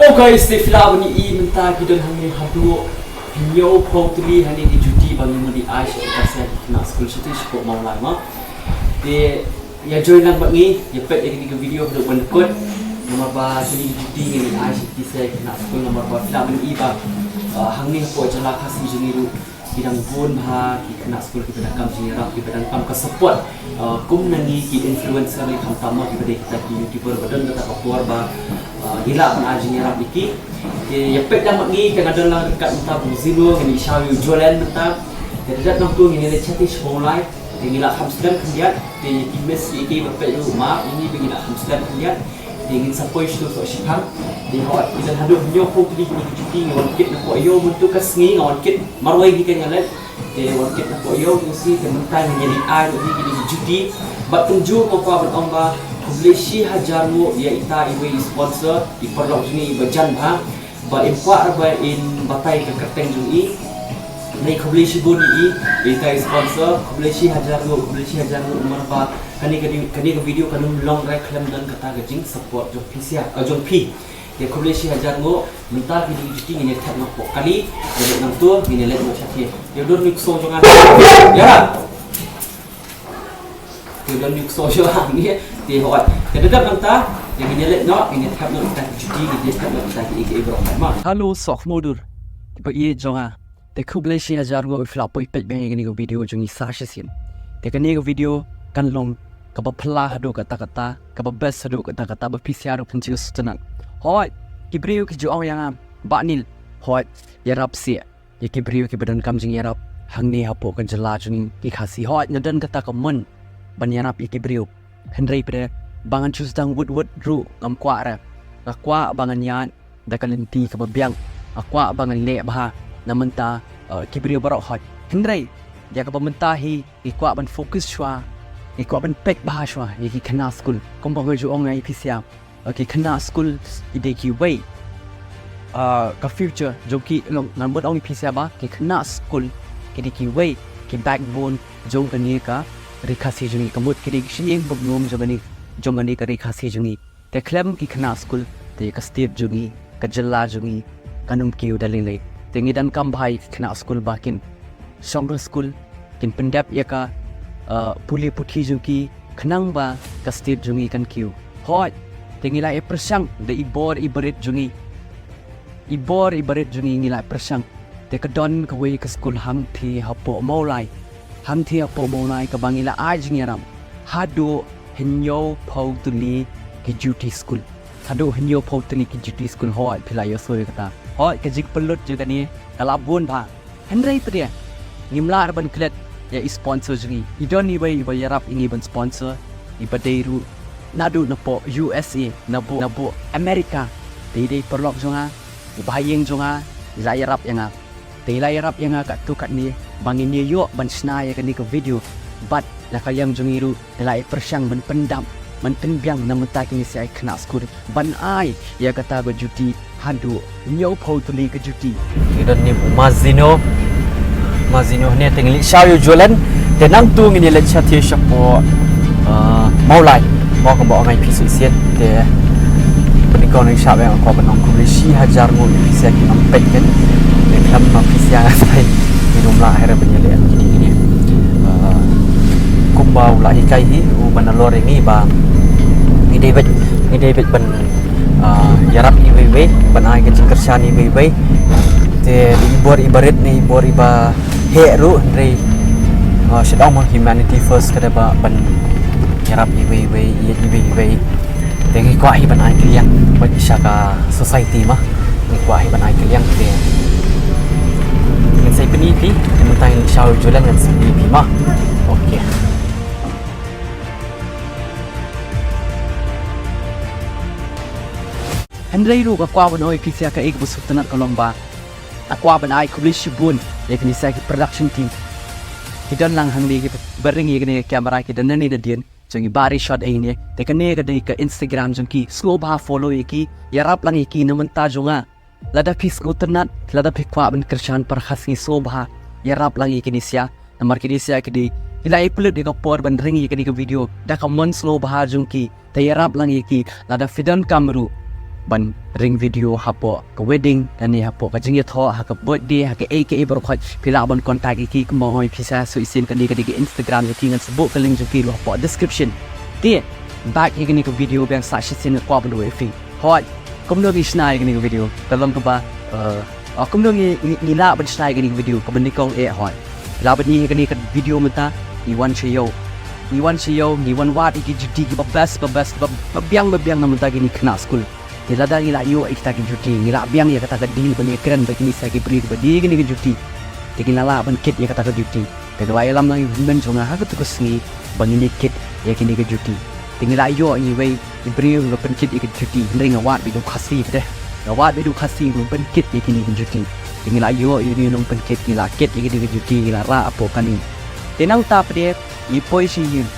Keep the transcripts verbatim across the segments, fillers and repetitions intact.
Hello guys, te phi lah ban ïohi mynta ki don hangne haduh hynñiew phew tylli hangne ki juti ba ngi mut ai sha ki khynnah skul shatei shapoh Mawlai ma. Te ïa join lang bad ngi, ïa peit ïa kane ka video haduh ban kut. Namar ba kine ki juti ngi ai sha ki khynnah skul namar ba phi lah ban ïohi ba, uh, hangne hapoh jylla Khasi jong ngi ruh ki dang bun bha ki khynnah skul kiba dang kam jingïarap, kiba dang kam ka support, uh, kum na ngi ki influencer ne khamtam ma kiba dei kita ki YouTuber ba don kata ka por ba, uh, ngi lah ban ai jingïarap ïa ki. Te ïa peit lang bad ngi, te nga don lang ryngkat mynta bad u Zino, ngin ïa shaw ïa u Jolen mynta. Te da dep nangtu ngin ïa leit shatei sha Mawlai. Te ngi la kham slem khyndiat, te ïa ki miss ïa ki ba peit ruh ma ïa ngi ba ngi la kham slem khyndiat. Te ngin sa poi sha u soh shipang. Te hooid, ki don haduh hynñiew phew tylli kine ki juti, nga wan kit napoh ïew mynta ka sngi, nga wan kit marwei hi kein nga leit. Te wan kit napoh ïew ka sngi, te mynta ngin ïa leit ai ruh hi kine ki juti. Bad kumjuh nga kwah ban ong ba khublei shi hajar nguh ïa ita iwei i sponsor, i paralok jong ngi iba jan bha. Ba im kwah ba in batai ka kyrteng jong i. Dei khublei shibun ïa i, ïa ita i sponsor, khublei shi hajar nguh, khublei shi hajar nguh namar ba kane ka di-, kane ka video kan ym long re khlem don kata ka jingsupport jong phi sia, eh, jong phi. Te khublei shi hajar nguh, mynta kine ki juti ngin ïa thep noh hapoh kali, ïa leit nangtu ngin ïa leit noh shatei. Ïa dur ni kso jong nga. Ïa. Te don ïa u kso shuwa hangne, te hooid. Te da dep nangta, ïa ngin ïa leit noh, ngin ïa thep noh kita ki juti, ngin ïa thep noh kita kiei kiei baroh ma. Hello soh khmut dur kiba ïeit jong nga. Te khublei shi hajar nguh ba phi la poi peit biang ïa kane ka video jong ngi sa shisien. Te kane ka video kan long kaba phylla haduh katta katta, kaba best haduh katta katta ba phi sia ruh phin ju sngewtynnat. Hooid, ki briew ki ju ong ïa nga, Bah Neil, hooid, ïarap seh ïa ki briew kiba donkam jingïarap hangne hapoh ka jylla jong ngi ki Khasi. Hooid, nga don kata ka mon ban ïarap ïa ki briew. Hynrei phi, ba ngan shu sdang wut wut ruh ngam kwah re. Nga kwah ba ngan ïaid da ka lynti kaba biang. Nga kwah ba ngan leh bha na mynta, eh, ki briew baroh hooid. Hynrei ïa kaba mynta hi ngi kwah ban focus shuwa, ngi kwah ban peit bha shuwa ïa ki khynnah skul. Kumba nga ju ong ïa phi sia. Ki khynnah skul ki dei kiwei, ah, ka future jong ki, ngan mut ong ïa phi sia ba ki khynnah skul ki dei kiwei ki backbone jong kane ka ri Khasi jong ngi, ka mut ki dei ki shyieng bymñium jong kane, jong kane ka ri Khasi jong ngi. Te khlem ki khynnah skul te ka state jong ngi, ka jylla jong ngi kan ym kiew da lei lei. Te ngi donkam bha ïa ki khynnah skul ba kin shong ha skul, kin pyndep ïa ka, uh, pule puthi jong ki khnang ba ka state jong ngi kan kiew. Hooid, te ngi la ïa pyrshang da i bor i barit jong ngi. I bor i barit jong ngi ngi la ïa pyrshang. Te ka don kawei ka skul hangthie hapoh Mawlai. Hangthie hapoh Mawlai kaba ngi la ai jingïarap haduh hynñiew phew tylli ki juti skul. Haduh hynñiew phew tylli ki juti skul, hooid, phi la ïohsngew ïa kata. Hooid, ka jingpynlut jong kane ka la bun bha. Hynrei phi, ngim lah re ban klet ïa i sponsor jong ngi. I don iwei iba ïarap ïa ngi ban sponsor, iba dei ruh naduh napoh U S A, napoh, napoh America. Te i dei paralok jong nga, i bahaïing jong nga, i la ïarap ïa nga. Te i la ïarap ïa nga katto katne ba ngin ïoh ban shna ïa kane ka video. Bad na ka liang jong ngi ruh ngi la ïa pyrshang ban pyndap, ban pynbiang na mynta kine sia ki khynnah skul ban ai ïa kata ka juti haduh hynñiew phew tylli ka juti. Ngi don ne u Ma Zino. Ma Zino ne te ngi leit shaw ïa u Jolen. Te nangtu ngin ïa leit shatei shapoh, ah, Mawlai. Mo kumba ong ai phi shisien te. Pynikoh ngi shah bang ko ban ong khublei shi hajar nguh ïa phi sia ki nongpeit kein. Te khlem ma phi sia ngi ym lah re ban ïaleh kine kine. Ah, kumba u la hikai hi u ban nalor ïa ngi ba ngi dei beit, ngi dei beit ban, ah, ïarap iwei iwei, ban ai ka jingkyrshan iwei iwei. Te i bor i barit ne i bor iba heh ruh hynrei, ah, shet ong ma humanity first, ka dei ba ban ïarap iwei iwei, ïeit iwei iwei. Te ngi kwah hi ban ai kylliang bad sha ka society ma. Ngi kwah hi ban ai kylliang te. Ngin sa ïa pyni phi, te mynta ngin shaw ïa u Jolen ngan sa pyni phi ma. Okay. Hynrei ruh nga kwah ban ong ïa phi sia kaei kaba sngewtynnat ka long ba nga kwah ban ai khublei shibun ïa kine sia ki production team. Ki don lang hangne kiba ring ïa kane ka camera, ki don nangne nadien. Jong i Bari Shot ïa kine. Te kane ka dei ka Instagram jong ki. Sngewbha follow ïa ki. Ïarap lang ïa ki na mynta jong nga. Lada phi sngewtynnat, lada phi kwah ban kyrshan para Khasi, sngewbha ïarap lang ïa kine sia. Namar kine sia ki dei, ki la ïa pynlut ïa ka por ban ring ïa kane ka video da ka mon sngewbha jong ki. Te ïarap lang ïa ki, lada phi donkam ruh. ban ring video hapoh ka wedding, lane hapoh ka jingïathoh, ha ka birthday, ha kaei kaei baroh khoit, phi lah ban contact ïa ki. Kumba ong ïa phi sa, shu send kane ka dei ka Instagram ïa ki, ngan sa buh ka link jong ki ruh hapoh description. Te, back ïa kane ka video biang, sa shisien nga kwah ban ong ïa phi. Hooid, kumno ngi shna ïa kane ka video? Ka long kaba, eh, oh, kumno ngi, ngi, ngi lah ban shna ïa kane ka video? Kaba nyngkong eh, hooid, lah ban ïa kane ka video mynta, ngi wan sha ïew. Ngi wan sha ïew, ngi wan wad ïa ki juti kiba best, ba best, ba, ba biang, ba biang na mynta kine ki khynnah skul. Te lada ngi la ïoh ïa kita ki juti, ngi la biang ïa kata ka deal ban ïakren bad kine sa ki briew kiba die kine ki juti. Te ngi la lah ban kit ïa kata ka juti. Te ka la ïalam na ngi hynmen jong nga ha katu ka sngi ba ngin ïa kit ïa kine ki juti. Te ngi la ïoh ïa iwei i briew ba pynkit ïa ki juti. Hynrei nga wad bad u Khasi pat de. Nga wad bad u Khasi ba pynkit ïa kine ki juti. Te ngi la ïoh ïa une u nongpynkit, ngi la kit ïa kine ki juti, ngi la rah hapoh kane. Te nangta pat de ngi poi sha ïing.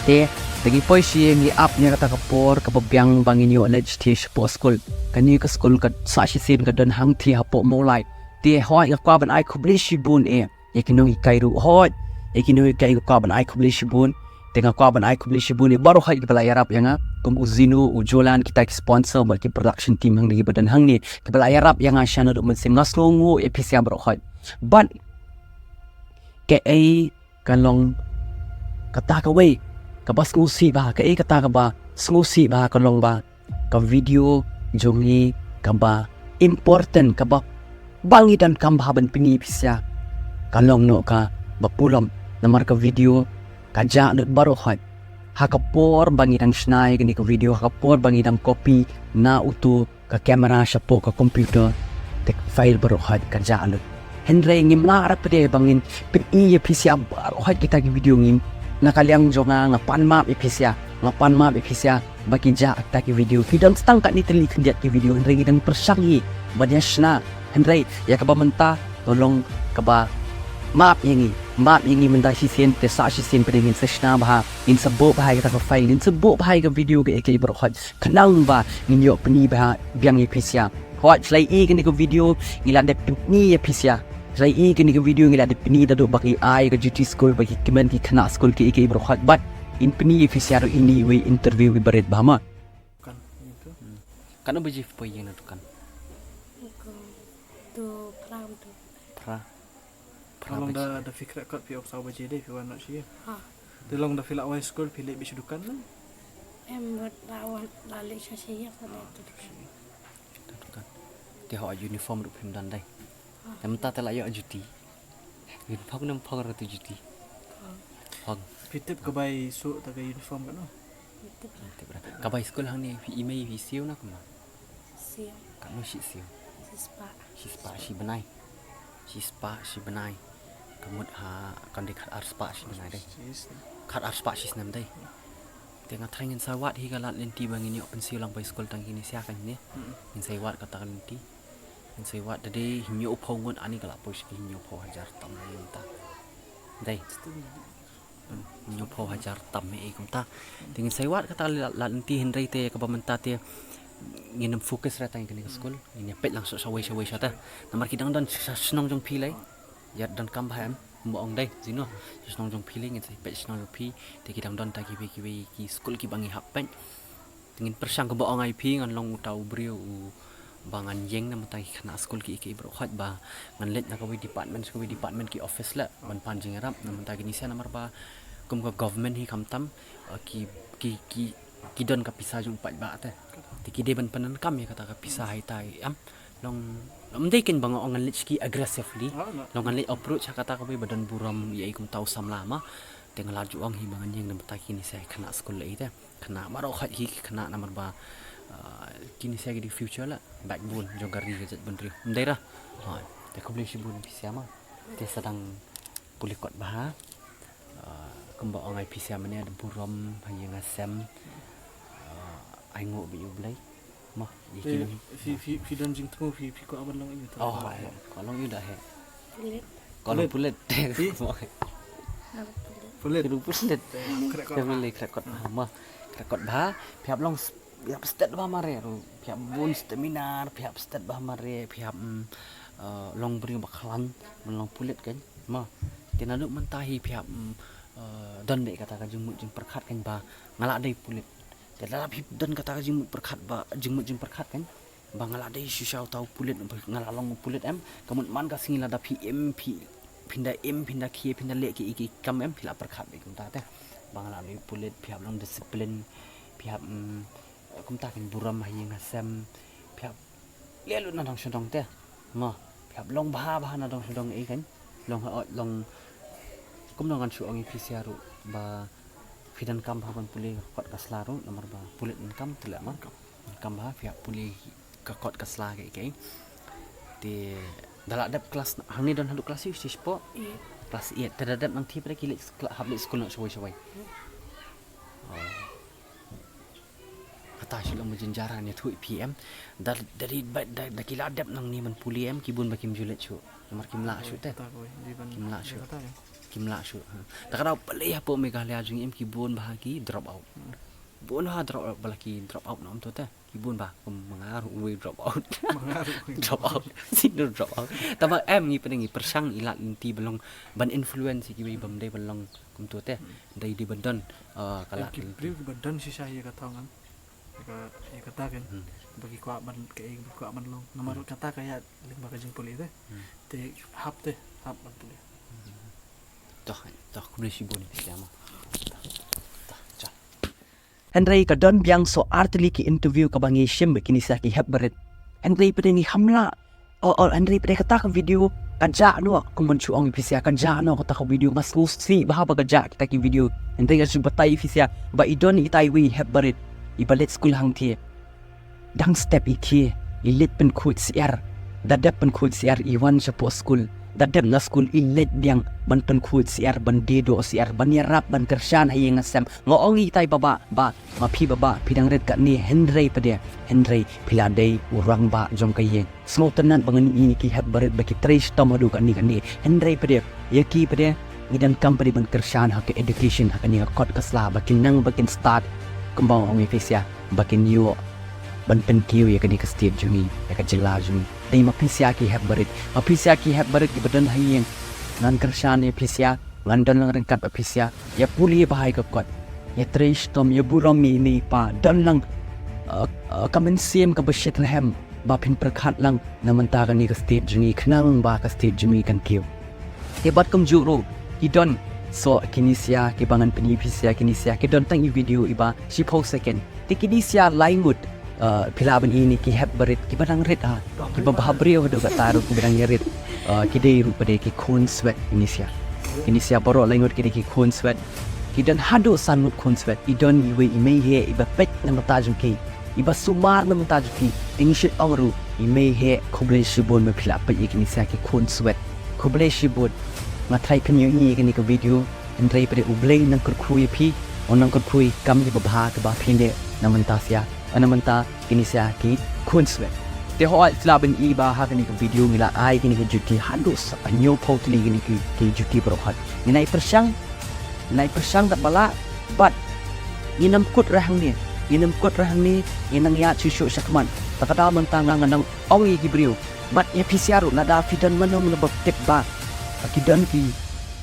Te, te ngi poi sha ïing, ngi ap ïa kata ka por kaba biang ba ngin ïoh leit shatei shapoh skul. Kane ka skul ka sa shisien ka don hangtei hapoh Mawlai. Te hooid, nga kwah ban ai khublei shibun eh ïa ki nonghikai ruh, hooid, ïa ki nonghikai nga kwah ban ai khublei shibun. Te nga kwah ban ai khublei shibun ïa baroh khoit kiba la ïarap ïa nga, kum u Zino, u Jolan, kita ki sponsor bad ki production team hangne kiba don hangne, kiba la ïarap ïa nga sha naduh mynsiem. Nga sngewnguh ïa phi sha baroh khoit. Bad kaei ka long kata kawei kaba sngewsih bha, kaei kata kaba sngewsih bha ka long ba ka video jong ngi kaba important, kaba, ba ngi donkam bha ban pyni ïa phi sha, ka long noh kaba pulom. Namar ka video ka jah lut baroh khoit. Ha ka por ba ngi dang shna ïa kane ka video, ha ka por ba ngi dang copy na uto ka camera shapoh ka computer, te ka file baroh khoit ka jah lut. Hynrei ngim lah ruh pat de ba ngin pyni ïa phi sha baroh khoit kita ki video. Ngim, na ka liang jong nga, nga pan map ïa phi sha, nga pan map ïa phi sha ba ki jah kita ki video. Ki don tang katne tylli khyndiat ki video, hynrei ngi dang pyrshang hi ban ïa shna. Hynrei ïa kaba mynta ka long kaba map ïa ngi, map ïa ngi mynta shisien, te sa shisien pat de ngin sa shna bha, ngin sa buh bha ïa kata ka file, ngin sa buh bha ïa ka video kaei kaei baroh khoit. Khnang ba ngin ïoh pyni bha biang ïa phi sha. Hooid, shlei ïa kane ka video ngi la dep pyni ïa phi sha. Shlei ïa kane ka video ngi la dep pyni naduh ba ki ai ka juti skul, ba ki kmen ki khynnah skul kiei kiei baroh khoit. Bad ngin pyni ïa phi sha ruh ine iwei i interview iba rit bha ma. Kan, itu. Katno baje phi poi ïing na dukan? Ko, tu phra tu. Phra. Phra baje. Long da, da phi khreh kot phi ong saw baje dei phi wan noh sha ïing. Ha. Te long da phi la wai skul phi leit beit sha dukan ne? Em, bad la wan, la leit sha ïing sa leit tu dukan. Tu dukan. Te hooid, uniform ruh phim don dei. Ha. Te mynta te la ïoh juti. Uniform ne em phong ruh tu juti? Phong. Phong. Phi tip ka bai suh ta ka uniform katno? Phi tip. Phi tip ruh. Ka bai skul hangne phi i mei phi siew na kumba? Siew. Katno shi siew? Shispah. Shispah shi bnai. Shispah shi bnai. Ka mut ha, kan dei khat ar spah shi bnai dei. Khat ar spah shi snem dei. Te nga tharai ngin sa wad hi ka lad lynti ba ngin ïoh pynsiew lang bai skul tang kine sha kane. Mm. Ngin sa wad kata ka lynti. Ngin sa wad da dei hynñiewphew ngut, ani ka la poi sha ki hynñiewphew hajar tam ïa mynta. Dei. Hynñiewphew hajar tam ïa kumta. Te ngin sa wad kata la, la lynti, hynrei te kaba mynta te ngin ym focus re tang ïa kane ka skul. Ngin ïa peit lang shawei shawei shata. Namar ki dang don sha shnong jong phi lei. Ïa donkam bha em, kumba ong dei, Zino. Sha shnong jong phi lei, ngin sa peit shnong jong phi. Te ki dang don ta kiwei kiwei ki skul kiba ngi hap peit. Te ngin pyrshang kumba ong ai phi, ngan long uta u briew uba ngan ïeng na mynta ki khynnah skul kiei kiei baroh khoit ba ngan leit na kawei department sha kawei department, ki office leh ban pan jingïarap na mynta kine sha, namar ba kum ka government hi khamtam, eh, ki, ki, ki, ki don ka pisa jong u paidbah te. Te ki dei ban pyndonkam ïa kata ka pisa ha ita i, em. Long, long ym dei kein ba nga ong ngan leit sha ki aggressively. Ah, no. Long ngan leit approach ha kata kawei ba don burom ïa i kumta u samla ma. Te nga la ju ong hi ba ngan ïeng na mynta kine sha ki khynnah skul lei te. Khynnah baroh khoit ki khynnah namar ba, ah, kine sha ki dei future leh, backbone jong ka ri ka jaitbynriew. Ym dei ra? Ha, te khublei shibun phi sha ma. Te sa dang pule kot bha. Ah, kumba ong ai phi sha mynne, da burom ha ïing ha sem. Ah, ai nguh bad ïa U Blei. Mo, ïa ki long. Phi, phi, phi don jingthmu phi, phi kwah ban long ïa u? Oh, kwah long ïa u da he. Pulit. Kwah long pulit. Phi? Pulit. Pulit. Phi long pulit. Khreh kot bha. Family khreh kot bha. Mo, khreh kot bha. Phi hap long s-, phi hap stet bha mare ruh. Phi hap bun stamina, phi hap stet bha mare, phi hap, mm, eh, long briew ba khlaiñ, ban long pulit kan. Mo, te naduh mynta hi phi hap, mm, eh, don beit kata ka jingmut jingpyrkhat kan ba nga lah dei pulit. Te lada phi don kata ka jingmut pyrkhat ba, jingmut jingpyrkhat kan, ba nga la dei shisha uta u pulit, nga la long u pulit em, ka mut man ka sngi lada phi im, phi, phin da im, phin da khie, phin da leh kiei kiei ki kam em, phi la pyrkhat beit kumta te. Ba nga la dei u pulit, phi hap long discipline, phi hap, mm, kumta kan burom ha ïing ha sem, phi hap leh lut na dong sha dong te. Nga, phi hap long bha bha na dong sha dong ei kan. Long ha ot, long kumno ngan shu ong ïa phi sha ruh ba phi donkam bha ban pule ka kot ka sla ruh, namar ba pulit donkam te leh ma. Donkam bha phi hap pule ka kot ka sla kaei kaei. Te da la dep klas, hangne don haduh klas eight shi spah? Eight. Klas eight. Te da dep nangthie pat ki leit skla-, hap leit skul noh shawei shawei. Oh. Kata shi long ba jynjar ngan ïathuh ïa phi em. Da, da, da, da, da ki la dep nangne ban pule em, ki bun ba kim ju leit shuh. Namar kim lah shuh te. Kata kawei, di ban Kim lah di shuh. Kata ya. Kim lah shuh. Ha. Ta ka daw balei hapoh Meghalaya jong ngi em ki bun bha ki drop out. Hmm. Bun bha drop out, ba la ki drop out na um to te. Ki bun bha, kum ma nga ruh uwei drop out. Ma nga ruh uwei. Drop out. Senior drop out. Tangba em ngi pyneng ngi pyrshang ïa lad lynti ba long ban influence ïa kiwei bym dei ban long kumto te. Hmm. Dei dei ban don, uh, ka Em lad ki lynti. Briew ki ba don shisha ïa ka thong em. Ïa ka, ïa kata kan. Hmm. Ba ki kwah ban, kaei ba ki kwah ban long. Namar Hmm. kata ka ïaid lyngba ka jingpule te. Hmm. Te hap te, hap ban pule. Toh, toh, khublei shibun, ïa ma. Toh, toh, cha. Hynrei ka don biang so ar tylli ki interview kaba ngi shim bad kine sha ki hep barit. Hynrei pat ngi ham lah. Oh, oh, hynrei pat kata ka video ka jah noh, kum ban shu ong ïa phi sha, ka jah noh kata ka video, nga sngewsih bha ba ka jah kita ki video. Hynrei nga shu batai ïa phi sha ba i don itai iwei i hep barit, iba leit skul hangthie. Dang step i khie, i leit pynkhuid syiar. Da dep pynkhuid syiar i wan shapoh skul. Da dep na skul i leit biang ban pynkhuid syiar, ban die doh syiar, ban ïarap, ban kyrshan ha ïing ha sem. Nga ong itai ba, ba, ba, ma phi ba, ba, phi dang rit katne, hynrei pat, hynrei phi la dei u rangbah jong ka ïing. Sngewtynnat ba ngan ïohi ïa ki hep barit ba ki trei shitom haduh katne katne. Hynrei pat, ïa ki pat, ngi donkam pat ban kyrshan ha ka education, ha kane ka kot ka sla, ba kin nang ba kin stad, kumba ong ïa phi sha, ba kin ïoh ban pynkiew ïa kane ka state jong ngi, ïa ka jylla jong ngi. Dei ma phi sha ki hep barit, ma phi sha ki hep barit kiba don ha ïing. Ngan kyrshan ïa phi sha, ngan don lang ryngkat bad phi sha. Ïa pule bha ïa ka kot. Ïa trei shitom, ïa burom ïa i mei i pa. Don lang, uh, uh, ka mynsiem kaba shitrhem. Ba phin pyrkhat lang na mynta kane ka state jong ngi, khnang ba ka state jong ngi kan kiew. Te bad kumjuh ruh, ki don, so kine sha kiba ngan pyni ïa phi sha kine sha, ki don tang i video iba shiphew second. Te kine sha lai ngut, uh, phi lah ban ïohi ne ki hep barit, kiba dang rit ha, kiba bha briew haduh katta ruh kiba dang ïarit. Uh, ki dei ruh pat ki khun swet kine sha. Kine sha baroh lai ngut ki dei ki khun swet. Ki don haduh san ngut khun swet. I don iwei i mei heh iba peit na mynta jong ki. Iba sumar na mynta jong ki. Te ngi shu ong ruh, i mei heh, khublei shibun ba phi la peit ïa kine sha ki khun swet. Khublei shibun. Nga tharai phin ïohi ïa kane ka video. Hynrei pat U Blei un nang kyrkhu ïa phi. Un nang kyrkhu ïa ka kam kaba bha kaba phi leh na mynta sha, na mynta kine sha ki khun swet. Te hooid, phi lah ban i ba ha kane ka video ngi la ai kine ki juti haduh sa hynñiewphew tylli kine ki, ki juti baroh hot. Ngi nai pyrshang, ngi nai pyrshang katba lah, bad ngin ym kut re hangne, ngin ym kut re hangne, ngin nang ïaid shuh shuh shakhmat. Ta ka daw mynta nga ngan nang ong ïa ki briew. Bad ïa phi sha ruh, lada phi don mano mano ba tip ba, ba ki don ki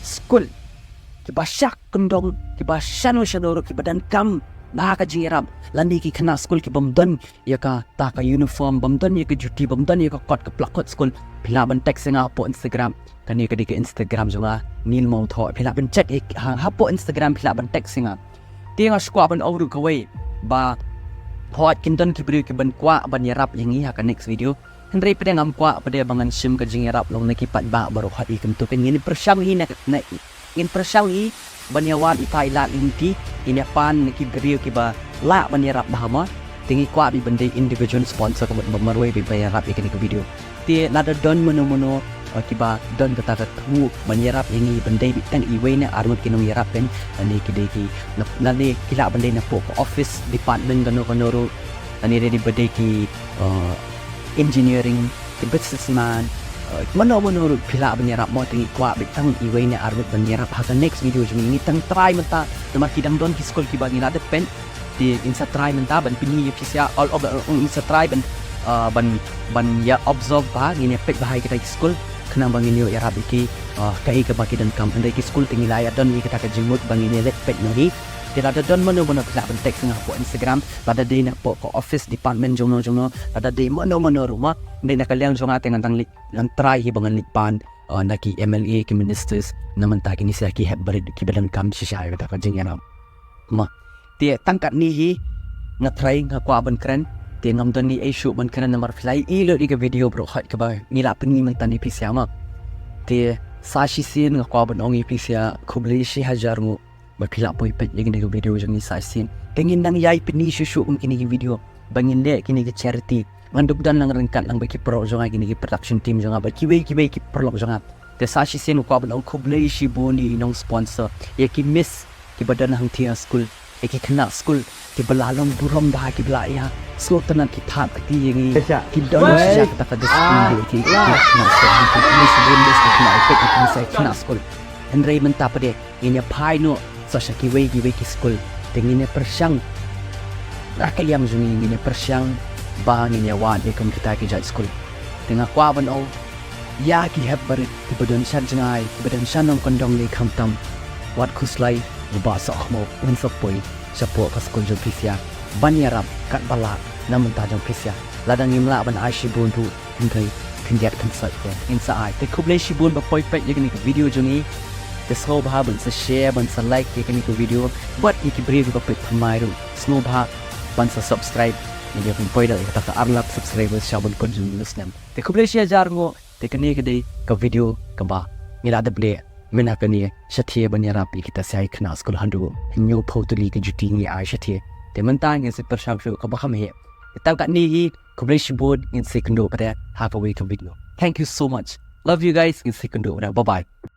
skul kiba shah kyndong, kiba shano shano ruh, kiba donkam bha ka jingïarap, lane ki khynnah skul kibym don ïa kata ka uniform, bym don ïa ka juti, bym don ïa ka kot, ka plakot skul, phi lah ban text ïa nga hapoh Instagram. Kane ka dei ka Instagram jong nga, Nilmawthoh. Phi lah ban check ïa, ha, hapoh Instagram phi lah ban text ïa nga. Te nga shu kwah ban ong ruh kawei ba, hooid, kin don ki briew kiban kwah ban ïarap ïa ngi ha ka next video. Hynrei pat ngam kwah pat ba ngan shim ka jingïarap long na ki paidbah baroh hot. Ïa kumto pat ngin pyrshang hi na, na, ngin pyrshang hi ban ïa wad ïa ki lad lynti, ngin ïa pan na ki briew kiba lah ban ïarap bha mo. Te ngi kwah beit ban dei individual sponsor, ka mut ba marwei beit ban ïarap ïa kane ka video. Te lada don mano mano, uh, kiba don kata ka thuh ban ïarap ïa ngi, ban dei beit tang iwei ne ar ngut ki nongïarap, kan, lane ki dei ki, na, lane ki lah ban dei napoh ka office department kano kano ruh, lane dei ba dei ki, uh, engineering, ki businessman, uh, mano mano ruh phi lah ban ïarap mo. Te ngi kwah beit tang iwei ne ar ngut ban ïarap ha ka next video jong ngi. Ngi tang try mynta namar ki dang don ki skul kiba ngi la dep peit. Te ngin sa try mynta ban pyni ïa phi sha all over, ngin sa try ban, uh, ban, ban ïa observe bha, ngin ïa peit bha ïa kita ki skul, khnang ba ngin ïoh ïarap ïa ki, uh, kaei kaba ki donkam. Hynrei ki skul te ngi la ïa don ïa kata ka jingmut ba ngin ïa leit peit noh hi. Te lada don mano mano phi lah ban text ïa nga hapoh Instagram, lada dei na hapoh ka office department jongno jongno, lada dei mano mano ruh ma, dei na ka liang jong nga te ngan dang leit, ngan try hi ba ngan leit pan uh, na ki M L A, ki ministers, na mynta kine sha ki hep barit kiba donkam shisha ïa kata ka jingïarap. Ma. Te tang katne hi nga try, nga kwah ban kren. Te ngam don ei ei shuh ban kren namar phi la ïohi lut ïa ka video baroh hot kaba ngi la pyni mynta ïa phi sha ma. Te sa shisien nga kwah ban ong ïa phi sha khublei shi hajar nguh ba phi la poi peit ïa kine ki video jong ngi sa shisien. Te ngin nang ïai pyni shuh shuh kum kine ki video ba ngin leh kine ki charity. Ngan dup don lang ryngkat lang bad ki paralok jong nga, kine ki production team jong nga bad kiwei kiwei ki paralok jong nga. Te sa shisien nga kwah ban ong khublei shibun ïa i nong sponsor, ïa ki miss kiba don hangthie ha skul, ïa ki khynnah skul kiba la long burom bha, kiba la ïa sngewtynnat, ki thad kti ïa ngi, ki don shisha kata ka discipline, ïa ki khynnah skul, khublei shibun miss, ki khynnah skul. Hynrei mynta pat de ngin ïa phai noh sa sha kiwei kiwei ki skul. Te ngin ïa pyrshang, na ka liang jong ngi ngin ïa pyrshang ba ngin ïa wad ïa kum kita ki jait skul. Te nga kwah ban ong ïa ki hep barit kiba don sha jngai, kiba don sha nongkyndong lei khamtam, wat khuslai, u Bah Sohkhmaw un sa poi shapoh ka skul jong phi sha ban ïarap katba lah na bynta jong phi sha. Lada ngim lah ban ai shibun ruh, hynrei khyndiat khynsoit te ngin sa ai. Te khublei shibun ba poi peit ïa kane ka video jong ngi. Te sngewbha ban sa share, ban sa like ïa kane ka video bad ïa ki briew kiba peit thymmai ruh sngewbha ban sa subscribe. Ngi ïa pynpoi da ïa kata ka ar lak subscribers sha ban pynjur ngi snem. Te khublei shi hajar nguh. Te kane ka dei ka video kaba ngi la dep leh mynta kane, shathie ban ïarap ïa kita ki khynnah skul haduh hynñiewphew tylli ki juti ngi ai shathie. Te mynta ngin sa pyrshang shuh kaba kham heh. Te tang katne hi, khublei shibun, ngin sa ïakynduh pat ha kawei ka video. Thank you so much. Love you guys, ngin sa ïakynduh pat. Bye bye.